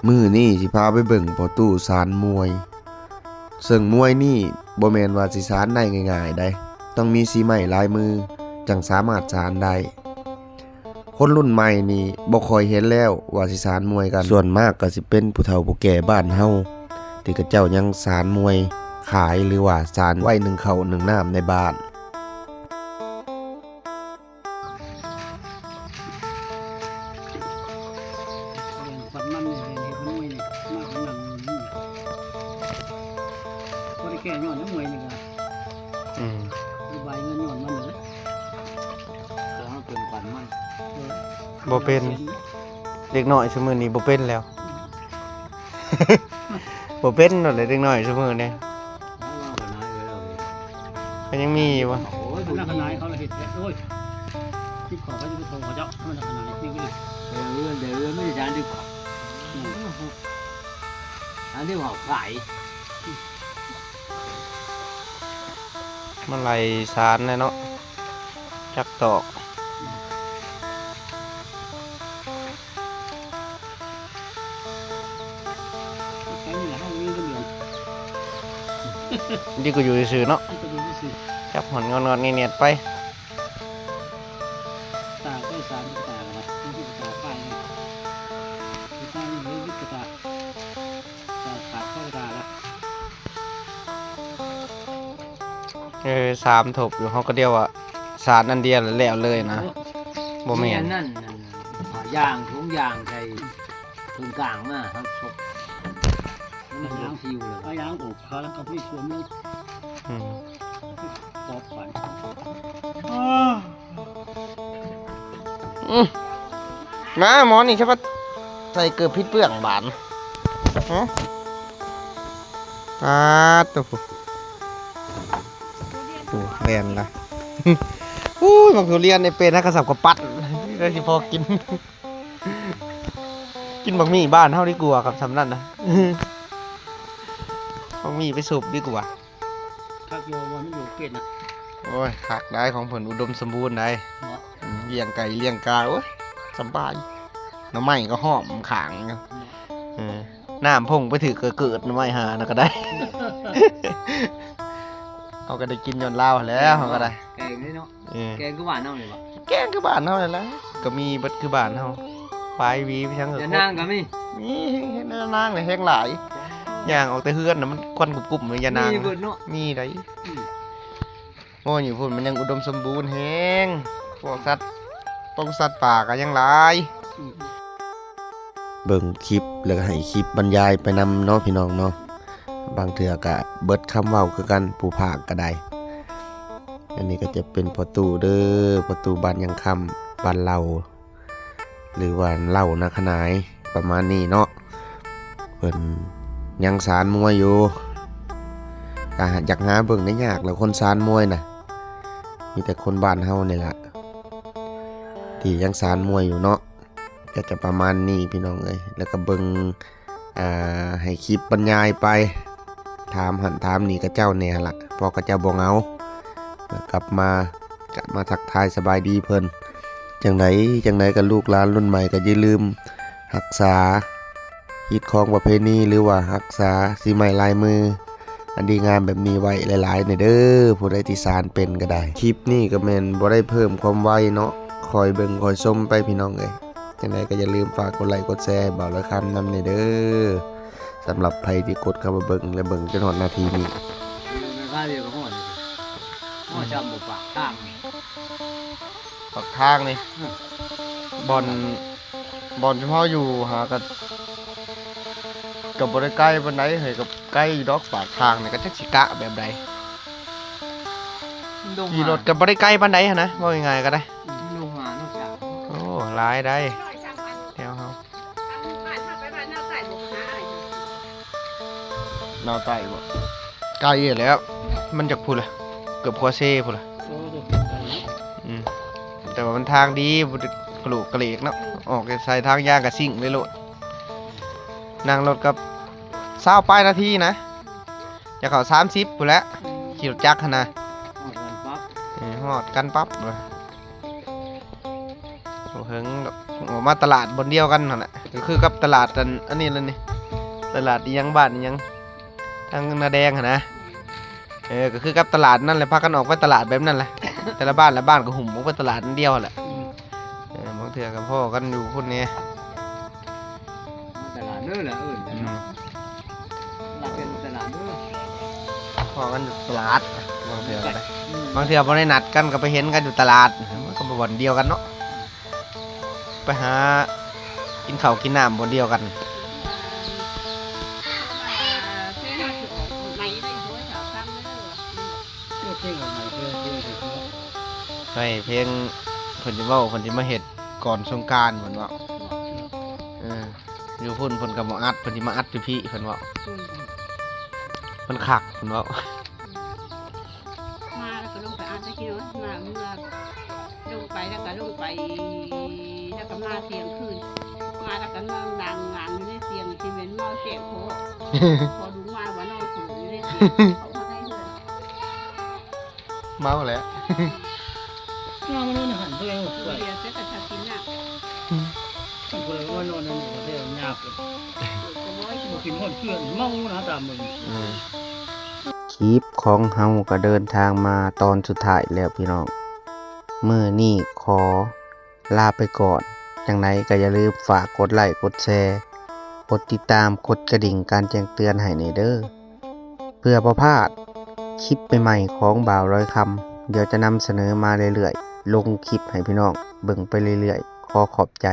ມື້ນີ້ຊິພາໄປເບິ່ງພໍ່ຕູ້ສານມວຍ ເຊິ່ງມວຍນີ້ບໍ່ແມ່ນວ່າຊິສານໄດ້ງ່າຍໆໃດ໋ ຕ້ອງມີສີໄມ້ລາຍມືຈັ່ງສາມາດສານໄດ້. ຄົນລຸ້ນໃໝ່ນີ້ບໍ່ຄ່ອຍເຫັນແລ້ວວ່າຊິສານມວຍກັນ, ສ່ວນມາກກໍຊິເປັນຜູ້ເຖົ້າຜູ້ແກ່ບ້ານເຮົາ ທີ່ເຂົາເຈົ້າຍັງສານມວຍຂາຍ ຫຼືວ່າສານໄວ້ໜຶ້ງເຂົ້າໜຶ້ງນ້ຳໃນບ້ານ. ແບ່ງປັນມັນນີ້ ເຮັດມັນມວຍນີ້ ມາກຳລັງນີ້ ບໍ່ໄດ້ແກ່ຍ້ອນມວຍນີ້ກະ ອືມ ໄດ້ບາຍເງິນຍ້ອນມັນເລີຍ ແຕ່ເຮົາເປັນປັນມັນ ເອີ ບໍ່ເປັນ ເດັກນ້ອຍຊຸມື້ນີ້ບໍ່ເປັນແລ້ວ. ບໍ່ເປັນໂລດເດ້ ເດັກນ້ອຍຊຸມື້ນີ້ ມັນຍັງມີຢູ່ບໍ່? ໂອ້ຍ ມັນນະຂະໜາຍເຂົາລະເຮັດແທ້ ໂອ້ຍ ຕິບເຂົາກໍຈະໄປໂທເຂົາເຈົ້າ ມັນນະຂະໜາຍຍັງບໍ່ໄດ້ ເອີ ເອີ ມັນຈະໄດ້ ອັນນີ້ເວົ້າຂາຍ ມາໄລ່ສານແຫຼະເນາະ ຈັກຕອກ ໄປນີ້ລະ ເຮົາມີເງິນເດືອນ ດີກວ່າຢູ່ຊື່ໆເນາະ ດີກວ່າຢູ່ຊື່ໆ ຈັບຫອນງອດໆແງດໆໄປ ຕາໄປສາມຕາລະ ມີຕາປ້າຍນະ ຕານີ້ມີຕາ ຕາຂາດເຂົ້າຕາລະ ເອີ ສາມທົບຢູ່ ເຮົາກໍດຽວວ່າສານອັນດຽວແລ້ວເລີຍນະ ໂອ້ ບໍ່ແມ່ນ ອັນນັ້ນ ອ່າ ຢາງ ຖົງຢາງໃສ່ເຄິ່ງກາງມາ ເຮົາຊົກ ມັນບໍ່ຄິວເລີຍ ເອົາຢາງອົບເຂົາແລ້ວກໍໄປຊວມລົງ ອືມ ປອບປັນ ອືມ ມາໝໍນີ້ຊະ ໃສ່ເກີບຜິດເບື້ອງບາດ ຮະ ອາ ໂຕ ໂອ້ ແລ່ນລະ ໂອ້ຍ ບັກທຸລຽນນີ້ເປັນ ຫາກະສັບກະປັດ ໄດ້ຊິພໍກິນ ກິນບັກໝີ່ບ້ານເຮົາດີກວ່າຄັບ ສ່ຳນັ້ນນະ ບັກໝີ່ໄປສຸບດີກວ່າ ຄັກຢູ່ ວ່າມັນຢູ່ເປັນນະ ໂອ້ຍ ຄັກໄດ໋ ຂອງເພິ່ນອຸດົມສົມບູນໄດ໋ ເນາະ ອືມ ລ້ຽງໄກ່ລ້ຽງກາ ໂອ້ຍ ສະບາຍ ໜໍ່ໄມ້ກໍຫ້ອມຂ້າງຢູ່ ເນາະ ເອີ ນ້ຳພົ່ງໄປຖືກກໍເກີດໜໍ່ໄມ້ຫານະກໍໄດ້ ເຮົາກໍໄດ້ກິນຍ້ອນລາວຫັ້ນແຫຼະ ເຮົາກໍໄດ້ ແກງເດ້ເນາະ ເອີ ແກງຄືບ້ານເຮົານີ້ບໍ່ ແກງຄືບ້ານເຮົານີ້ແຫຼະ ກໍມີເບິດຄືບ້ານເຮົາ ປາຍຫວີຫຍັງກໍ ຍານາງກໍມີ ມີ ເຫັນ ເຫັນຍານາງນີ້ແຮງຫຼາຍ ຍ່າງອອກແຕ່ເຮືອນນະ ມັນຄວັນກຸບໆເລີຍ ຍານາງ ມີເບິດເນາະ ມີໄດ໋ ອືມ ໂອ້ຍ ຢູ່ພຸ້ນມັນຍັງອຸດົມສົມບູນແຮງ ພວກສັດ ປົງສັດປ່າກໍຍັງຫຼາຍ ອືມ ເບິ່ງຄລິບແລ້ວກໍໃຫ້ຄລິບບັນຍາຍໄປນຳເນາະ ພີ່ນ້ອງເນາະ ບາງເທື່ອກໍເບິດຄຳເວົ້າຄືກັນ ຜູ້ພາກກໍໄດ້ ອັນນີ້ກໍຈະເປັນພໍ່ຕູ້ເດີ ພໍ່ຕູ້ບ້ານຍັງຄຳ ບ້ານເຫຼົ່າ ຫຼືວ່າເຫຼົ່ານາຂະໜາຍ ປະມານນີ້ເນາະ ເພິ່ນຍັງສານມວຍຢູ່ ກໍຢາກຫາເບິ່ງໄດ້ຍາກແຫຼະ ຄົນສານມວຍນະ ມີແຕ່ຄົນບ້ານເຮົານີ້ລະ ທີ່ຍັງສານມວຍຢູ່ເນາະ ກໍຈະປະມານນີ້ ພີ່ນ້ອງເອີຍ ແລ້ວກໍເບິ່ງ ອ່າ ໃຫ້ຄລິບບັນຍາຍໄປ ຖາມຫັ້ນຖາມນີ້ເຂົາເຈົ້າແດ່ຫັ້ນລະ ເພາະເຂົາເຈົ້າບໍ່ເຫງົາ ກັບມາ ກະມາທັກທາຍສະບາຍດີເພິ່ນ ຈັ່ງໃດ ຈັ່ງໃດກໍລູກຫຼານລຸ້ນໃໝ່ກໍຢ່າລືມຮັກສາຮີດຄອງປະເພນີ ຫຼືວ່າຮັກສາສີໄມ້ລາຍມືອັນດີງາມແບບນີ້ໄວ້ຫຼາຍໆແດ່ເດີ ຜູ້ໃດທີ່ສານເປັນກໍໄດ້ ຄລິບນີ້ກໍແມ່ນບໍ່ໄດ້ເພີ່ມຄວາມໄວເນາະ ຄອຍເບິ່ງຄອຍຊົມໄປ ພີ່ນ້ອງເອີຍ ຈັ່ງໃດກໍຢ່າລືມຝາກກົດໄລກົດແຊໃຫ້ບ່າວລອຍຄຳນຳແດ່ເດີ ສຳລັບໃຜທີ່ກົດເຂົ້າມາເບິ່ງ ແລະ ເບິ່ງຈົນຮອດນາທີນີ້ ເດີນໄຟຟ້າດຽວກໍຮອດ ຮອດຈຳບໍ່ປາກທາງ ປາກທາງນີ້ ອືມ ບ່ອນ ບ່ອນທີ່ເຮົາຢູ່ຫາກໍ ກໍບໍ່ໄດ້ໃກ້ປານໃດເຮີ້ຍ ກໍໃກ້ຢູ່ດອກ ປາກທາງນີ້ ກໍຈັກຊິກະແບບໃດ ຂີ່ລົດກໍບໍ່ໄດ້ໃກ້ປານໃດຫັ້ນນະ ເວົ້າງ່າຍໆກໍໄດ້ ອືມ ລົງມາເນາະ ໂອ້ ຫຼາຍໃດ ແຖວເຮົາ ນາວໃຕ້ບໍ່? ໄກແລ້ວ ມັນຈາກພຸ້ນລະ ເກືອບຂົວເຊພຸ້ນລະ ໂອ້ ອືມ ແຕ່ວ່າມັນທາງດີ ບໍ່ໄດ້ກະໂຫຼກກະເຫຼກເນາະ ອອກໃສ່ທາງຍາງກະຊິ້ງໄດ້ໂລດ ນັ່ງລົດກັບຊາວປາຍນາທີນະ ຈະເຂົ້າສາມສິບພຸ້ນແຫຼະ ຂີ່ລົດຈັກຫັ້ນນະ ຮອດກັນປັບ ເອີ ຮອດກັນປັບ ບໍ່ເຖິງດອກ ອອກມາຕະຫຼາດບ່ອນດຽວກັນຫັ້ນແຫຼະ ກໍຄືກັບຕະຫຼາດອັນ ອັນນີ້ແຫຼະນີ້ ຕະຫຼາດອີ່ຫຍັງ ບ້ານອີ່ຫຍັງ ທາງນາແດງຫັ້ນນະ. ເອີ ກໍຄືກັບຕະຫຼາດນັ້ນແຫຼະ ພາກັນອອກໄປຕະຫຼາດແບບນັ້ນແຫຼະ ແຕ່ລະບ້ານລະບ້ານກໍຫຸ້ມອອກໄປຕະຫຼາດອັນດຽວຫັ້ນແຫຼະ. ອືມ ເອີ ບາງເທື່ອກໍພໍ້ກັນຢູ່ພຸ້ນແດ່ ຕະຫຼາດເດີລະເອີ້ນກັນເນາະ ອືມ ຕະຫຼາດເປັນຕະຫຼາດເດີ ພໍ້ກັນຢູ່ຕະຫຼາດ ບາງເທື່ອກໍໄດ້ ອືມ ບາງເທື່ອບໍ່ໄດ້ນັດກັນກໍໄປເຫັນກັນຢູ່ຕະຫຼາດ ມັນກໍບໍ່ບ່ອນດຽວກັນເນາະ. ໄປຫາກິນເຂົ້າກິນນ້ຳບ່ອນດຽວກັນ ໃຫ້ເພງເພິ່ນຊິເວົ້າ ເພິ່ນຊິມາເຮັດກ່ອນສົງການເພິ່ນເວົ້າ ເອີ ຢູ່ພຸ້ນເພິ່ນກໍບໍ່ອັດ ເພິ່ນຊິມາອັດຢູ່ພີ້ເພິ່ນເວົ້າ ອືມ ມັນຄັກເພິ່ນເວົ້າ. ມາແລ້ວກໍລົງໄປອັດໄດ້ກິນເນາະ ມາເມືອລົງໄປແລ້ວກໍລົງໄປ ແລ້ວກໍມາທ່ຽງຄືນ ມາແລ້ວກໍນອນນັ່ງງານຢູ່ໃນທ່ຽງ ຊິແມ່ນເມົາແຊກພໍ ພໍລຸງມາວ່ານອນໂສດຢູ່ໃນທ່ຽງ ເຂົ້າມາໃນເຮືອນ ເມົາແຫຼະ ເມົາແລ້ວນອນໃນຫັ້ນ ເພື່ອໃຫ້ໄປ ເດຍວແຕ່ກໍຖ້າກິນນ້ຳ ອືມ ຜູ້ໃດວ່ານອນໃນນີ້ກໍໄດ້ຍາກ ເອີ ກໍບໍ່ໃຫ້ກິນ ບໍ່ກິນຮອດເພື່ອນ ເມົານະຕາມເບິ່ງ ອືມ ຄລິບຂອງເຮົາກໍເດີນທາງມາຕອນສຸດທ້າຍແລ້ວພີ່ນ້ອງ ມື້ນີ້ຂໍລາໄປກ່ອນ ຈັ່ງໃດກໍຢ່າລືມຝາກກົດໄລ້ ກົດແຊ ກົດຕິດຕາມ ກົດກະດິ່ງການແຈ້ງເຕືອນໃຫ້ແດ່ເດີ ເພື່ອບໍ່ພາດຄລິບໃໝ່ໆຂອງບ່າວລອຍຄຳ ດຽວຈະນຳສະເໜີມາເລື້ອຍໆ ລົງຄລິບໃຫ້ພີ່ນ້ອງເບິ່ງໄປເລື້ອຍໆ ຂໍຂອບໃຈ.